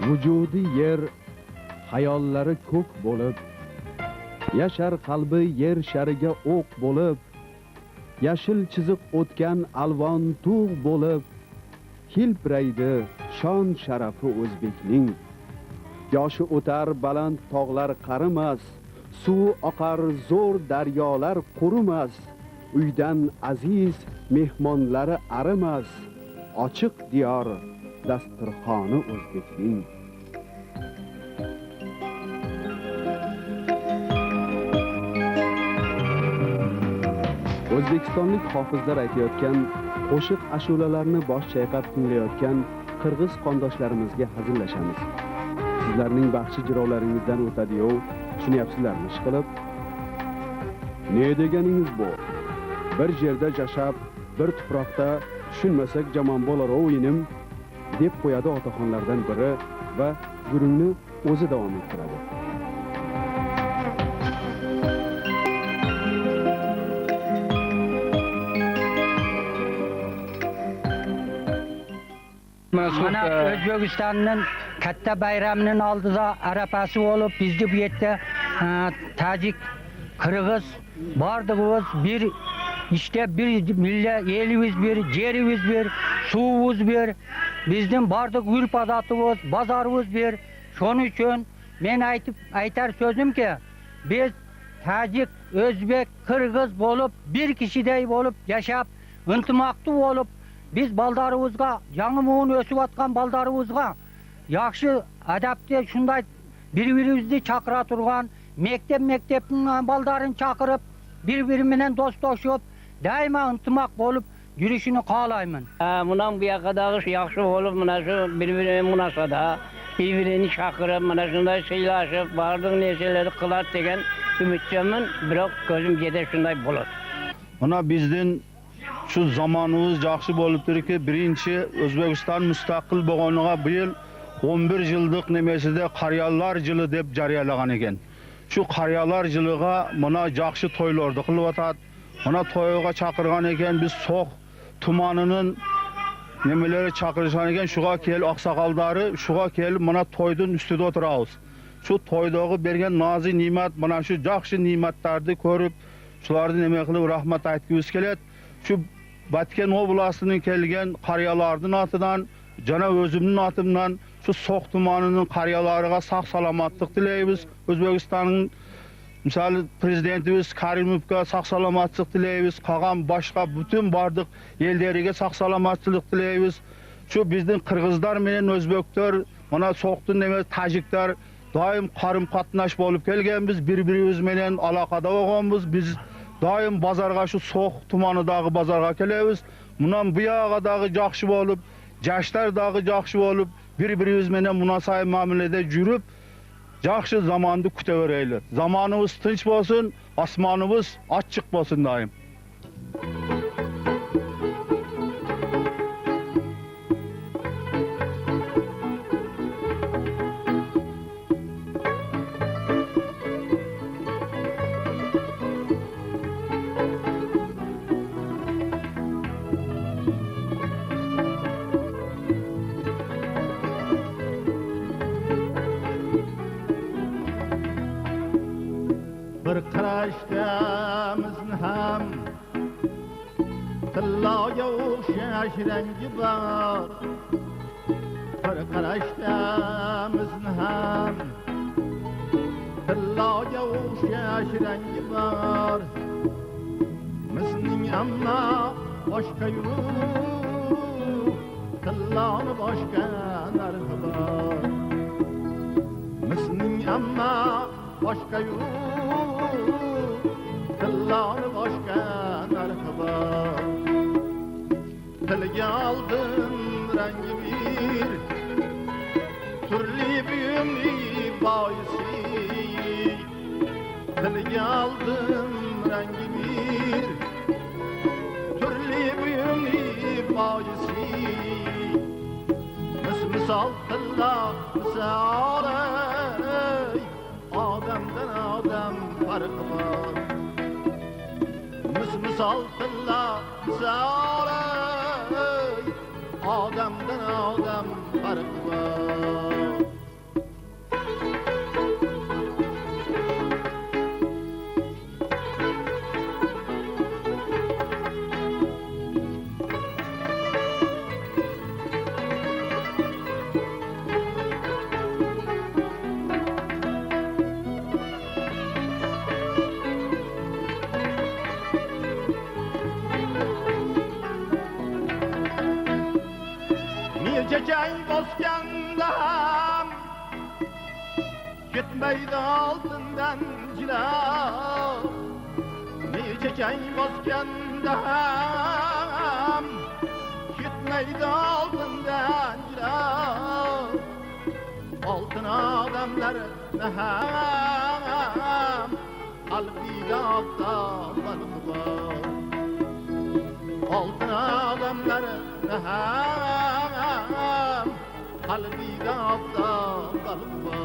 Vujudi yer, xayollari ko'k bo'lib, yashar qalbi yer shariga o'q bo'lib, yashil chiziq o'tgan alvon tug' bo'lib, hilpiraydi shon sharafi o'zbekning. Yoshi o'tar baland tog'lar qarimas, suvi oqar zo'r daryolar qurimas, uydan aziz mehmonlari arimas, ochiq diyor dasturxoni o'zbekning. O'zbekistonlik hofizlar aytayotgan qo'shiq ashulalarni bosh chayqab tinglayotgan qirg'iz qondoshlarimizga hazillashamiz. Sizlarning baxshi jirovlaringizdan o'tadi-yu, tushunyapsizlarmi ishqilib? Ne deganingiz bu? Bir yerda yashab, bir tuproqda tushunmasak jamon bo'lar-o inim, deb qo'yadi otaxonlardan biri va gurungni o'zi davom ettiradi. Mana O'zbekistonning katta bayramining oldida arafasi bo'lib, bizni bu yerda tojik, qirg'iz bordig'imiz bir işte bir millet, elimiz bir, yerimiz bir, suvimiz bir, bizning bardık ürp adatımız, bazarımız bir. Şunun için men aytar sözüm ki, biz Tacik, Özbek, Kırgız bolup, bir kişidey bolup yaşap, ıntımaklı bolup, biz baldarımızga, yanı muğun ösüp atkan baldarımızga, yaxşı adapte şunday bir-birimizni çakıra turgan, mektep-mektepnin baldarını çakırıp, bir-biri dostlaşıp, daima ıntımak bolup yürüyüşünü qaalayman. Bundan bu yoqqa yaxshi bo'lib, mana shu bir-birini munasada, bir-birini chaqirib, mana shunday siylashib, barliq narsalarni qiladi degan umiddaman, biroq ko'zim yetsa shunday bo'ladi. Mana bizning shu zamonimiz yaxshi bo'lib turibdi, birinchi O'zbekiston mustaqil bo'lganiga bu yil 11 yillik nimasida qariyalar yili deb jariyalagan ekan. Shu qariyalar yiliga mana yaxshi to'ylarni qilyotadi. Mana to'yga chaqirgan ekan, biz So'x tumanının nimaları chaqirishgan ekan, shuga kelib oqsoqollari, shuga kelib mana to'yning ustida o'tiramiz. Shu to'ydagi bergan nozi ne'mat, mana shu yaxshi ne'matlarni ko'rib, shularni nima qilib rahmat aytgimiz keladi. Shu Batken oblastining kelgan qariyalarning otidan, jana o'zimning otimdan shu So'x tumanining qariyalariga sog' salomatlik tilaymiz. O'zbekistonning misol prezidentimiz Karimovga sog' salomatlik tilaymiz. Qolgan boshqa butun barliq ellariga sog' salomatlik tilaymiz. Shu bizning qirg'izlar bilan o'zbeklar, mana So'xning nima tojiklar doim qarim qatnash bo'lib kelganmiz, bir-birimiz bilan aloqada bo'lganmiz. Biz doim bozorga shu So'x tumanidagi bozorga kelamiz. Bundan bu yog'idagi yaxshi bo'lib, yoshlardagi yaxshi bo'lib, bir-birimiz bilan munosib muomalada yurib, yaxshi zamonni kutaveraylik. Zamonimiz tinch bo'lsin, osmonimiz ochiq bo'lsin doim. Bir qarashdamizni ham tilloga o'xshash rangi bor. Bir qarashdamizni ham tilloga o'xshash rangi bor. Bizning ammo boshqa yo'q, tilloni boshqa narxi bor. Bizning ammo boshqa yo'q, tilloni boshqa narxi bor. Tilga oldim rangi bir, turli buyumli boisi. Tilga oldim rangi bir, turli buyumli boisi. Misol tilla misol ey, odamdan odam farqi bor. Misol tilla misol ey, odamdan odam farqi bor. Chechang bosganda ham ketmaydi oltindan jila. Chechang bosganda ham ketmaydi oltindan jila. Oltin odamlarni ham qalbida oftob balqi bor. Oltin odamlarni ham qalbida oftob balqi bor.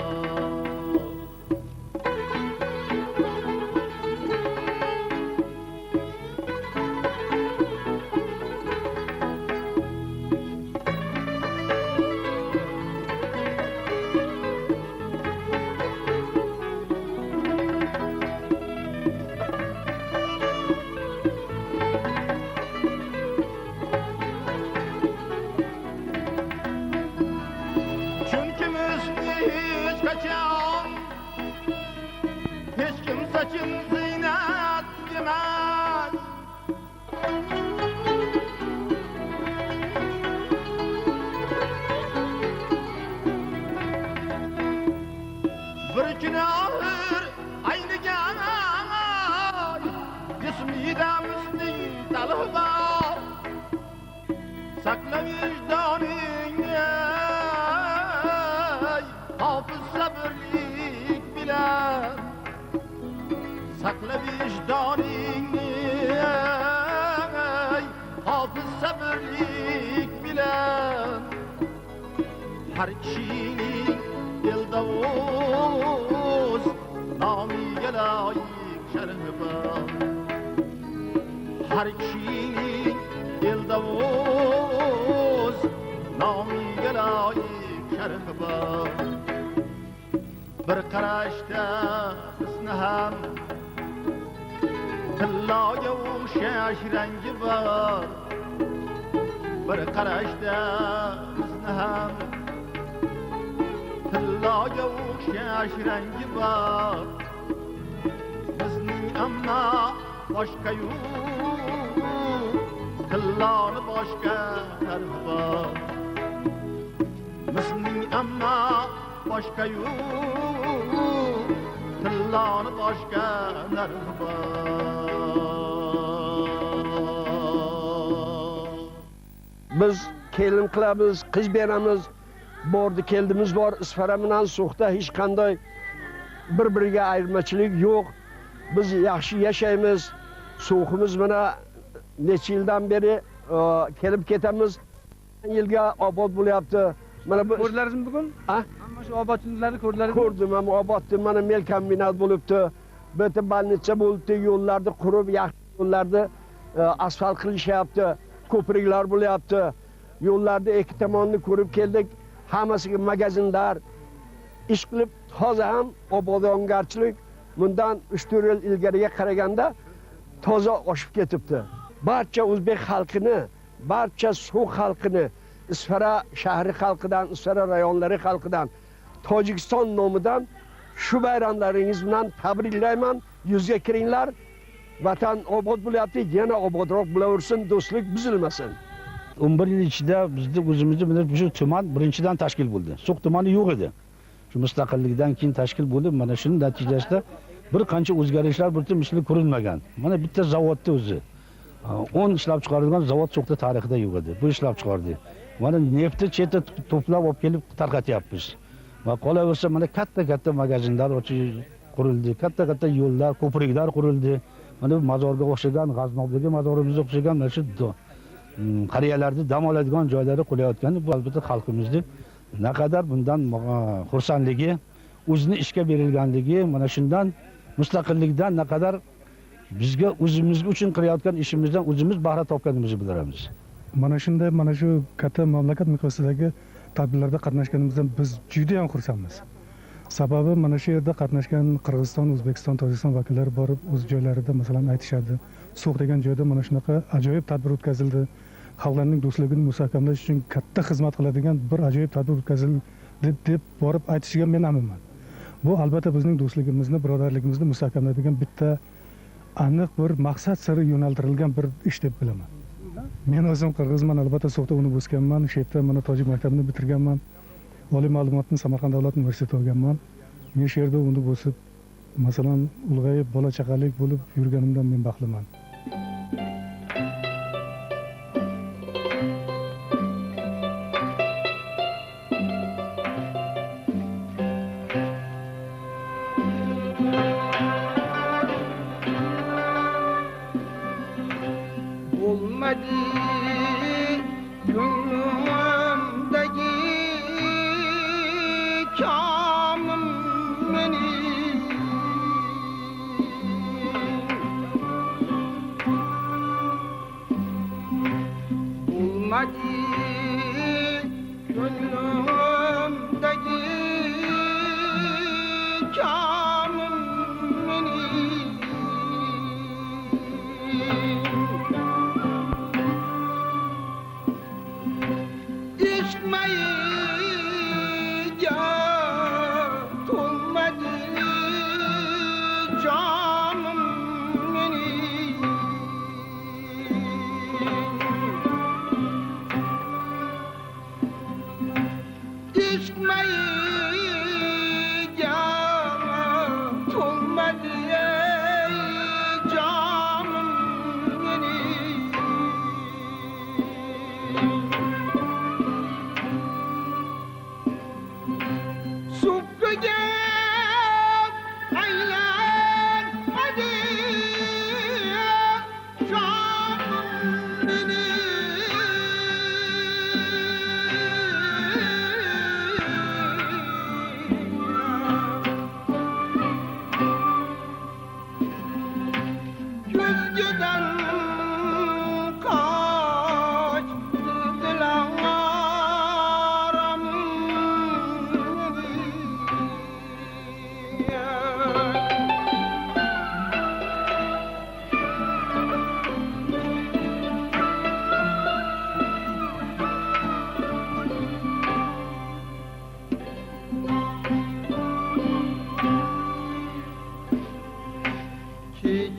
Hech kim sachin ziynat demas. Bir kuni oxir aynigan jismida misning talhi bor. Saqla vijdoningni hofiz sabrlik bilan. Saqla vijdoningni hofiz sabrlik bilan. Har kishining elda o'z nomiga loyiq sharhi bor. Har kishining elda o'z nomiga loyiq sharhi bor. Bir qarashda bizni ham tilloga o'xshash rangi bor. Bir qarashda bizni ham tilloga o'xshash rangi bor. Bizning ammo boshqa yo'q, tilloni boshqa narxi bor. Bizning ammo boshqa yo'q, tilloni boshqa narxi bor. Biz kelin qilamiz, qiz beramiz, bordi keldimiz bor. Isfara bilan So'xda hech qanday bir-biriga ayirmachilik yo'q. Biz yaxshi yashaymiz. So'ximiz mana necha yildan beri kelib ketamiz. Yilga obod bo'lyapti. Mana bu ko'rdilaringizmi bugun? Ha? Hamma shu obodchiliklarni ko'rdilaringizmi? Ko'rdim, hamma obodni. Mana mel kombinat bo'libdi. Bu yerda больница bo'libdi, yo'llarni qurib, yaxshi yo'llarni asfalt qilishyapti, ko'priklar bo'lyapti. Yo'llarda ikki tomonni ko'rib keldik. Hammasiga magazinlar ish qilib, hozir ham obodongarchilik bundan 3-4 yil ilgariga qaraganda toza oshib ketibdi. Barcha o'zbek xalqini, barcha So'x xalqini, Isfara shahri xalqidan, Isfara rayonlari xalqidan, Tojikiston nomidan shu bayramlaringiz bilan tabriklayman. Yuzga kiringlar. Vatan obod bo'lyapti, yana obodroq bo'laversin, do'stlik buzilmasin. 11 yil ichida bizni o'zimizni mana shu tuman birinchidan tashkil bo'ldi. So'x tumani yo'q edi. Shu mustaqillikdan keyin tashkil bo'lib, mana shuning natijasida bir qancha o'zgarishlar butun misli ko'rinmagan. Mana bitta zavodni o'zi 10 ishlab chiqarilgan zavod So'xda tarixida yo'q edi. Bu ishlab chiqardi. Mana neftni chetda to'plab olib kelib tarqatyapmiz. Va qolaversa mana katta-katta magazinlar qurildi, katta-katta yo'llar, ko'priklar qurildi. Mana bu mozorga o'xshagan, G'aznobdagi mozorimizga o'xshagan mana shu qariyalarni dam oladigan joylari qurilayotgani bu albatta xalqimizni naqadar bundan xursandligi, o'zini ishga berilganligi, mana shundan mustaqillikdan naqadar bizga o'zimiz uchun qilayotgan ishimizdan o'zimiz bahra topganimizni bildiramiz. Mana shunday, mana shu katta mamlakat miqyosidagi tadbirlarda qatnashganimizdan biz juda ham xursandmiz. Sababi mana shu yerda qatnashgan Qirg'iziston, O'zbekiston, Tojikiston vakillari borib o'z joylarida masalan aytishadi. So'x degan joyda mana shunaqa ajoyib tadbir o'tkazildi. Xalqlarning do'stligini mustahkamlash uchun katta xizmat qiladigan bir ajoyib tadbir o'tkazildi deb borib aytishiga men aminman. Bu albatta bizning do'stligimizni, birodarligimizni mustahkamlaydigan bitta aniq bir maqsad sari yo'naltirilgan bir ish deb bilaman. Men o'zim qirg'izman, albatta So'xda unib o'sganman, o'sha yerda mana tojik maktabini bitirganman. Oliy ma'lumotni Samarqand davlat universitetida olganman. Men shu yerda unib o'sib, masalan, ulg'ayib, bola chaqalik bo'lib yurganimdan men baxtliman.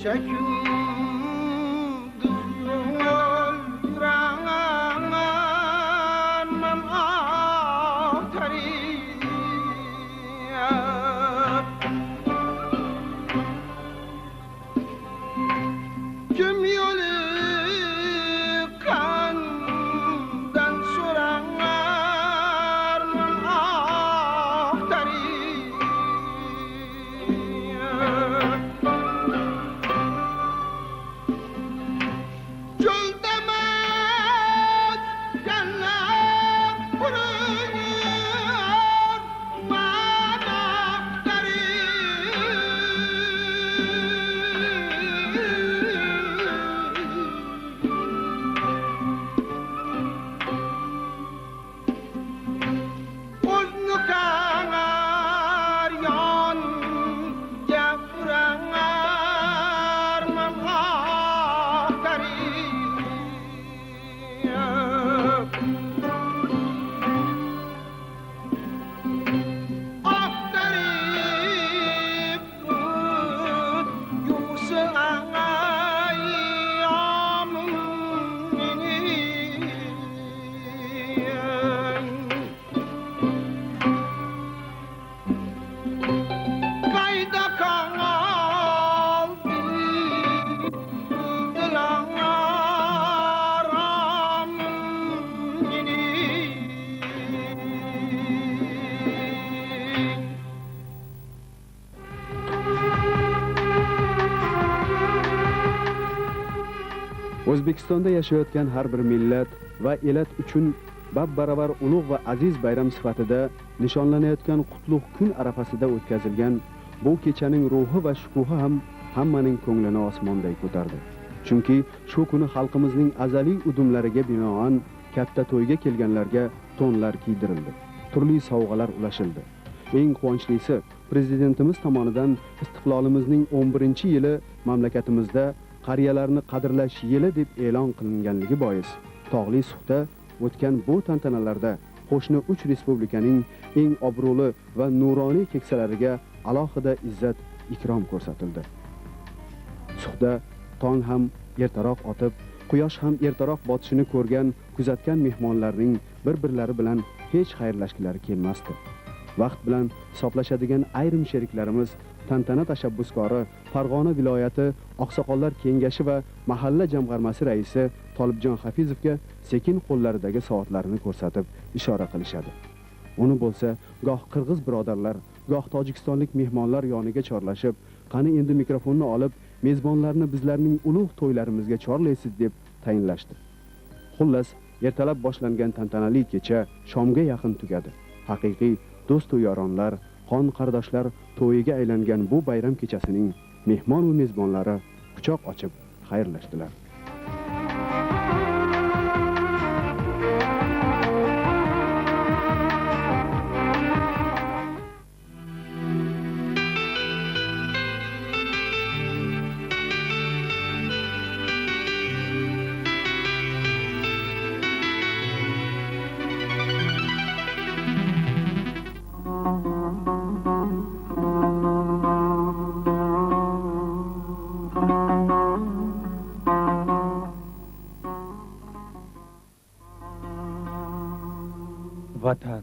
Kecha gündüz yo'l yuraman man axtarib. Kim yo'li qandan so'rar man axtarib. Cho'ldamas jannat qurur man axtarib. O'zni qangar yonga urar man axtarib. Axtarib yusi ayyomim mening. Qayda qoldi dilaramim mening. O'zbekistonda yashayotgan har bir millat va elat uchun bab-baravar ulug' va aziz bayram sifatida nishonlanayotgan qutlug' kun arafasida o'tkazilgan bu kechaning ruhi va shukuhi ham hammaning ko'nglini osmonday ko'tardi. Chunki shu kuni xalqimizning azaliy udumlariga binoan katta to'yga kelganlarga to'nlar kiydirildi, turli sovg'alar ulashildi. Eng quvonchlisi, prezidentimiz tomonidan istiqlolimizning 11-yili mamlakatimizda qariyalarni qadrlash yili deb e'lon qilinganligi bois tog'li Suxda o'tgan bu tantanalarda qo'shni 3 respublikaning eng obro'li va nuroniy keksalariga alohida izzat ikrom ko'rsatildi. Suxda tong ham ertaroq otib, quyosh ham ertaroq botishini ko'rgan, kuzatgan mehmonlarning bir-birlari bilan hech xayrlashgilari kelmasdi. Vaqt bilan hisoblashadigan ayrim sheriklarimiz tantana tashabbuskori Farg'ona viloyati Oqsoqollar kengashi va mahalla jamg'armasi raisi Tolibjon Hafizovga sekin qo'llaridagi soatlarini ko'rsatib ishora qilishadi. Uni bo'lsa goh qirg'iz birodarlar, goh tojikistonlik mehmonlar yoniga chorlashib, qani endi mikrofonni olib, mezbonlarni bizlarning ulug' to'ylarimizga chorlaysiz deb tayinlashdi. Xullas, ertalab boshlangan tantanali kecha shomga yaqin tugadi. Haqiqiy do'st va yoronlar, qon qardoshlar to'yiga aylangan bu bayram kechasining mehmon va mezbonlari quchoq ochib xayrlashdilar. Vatan.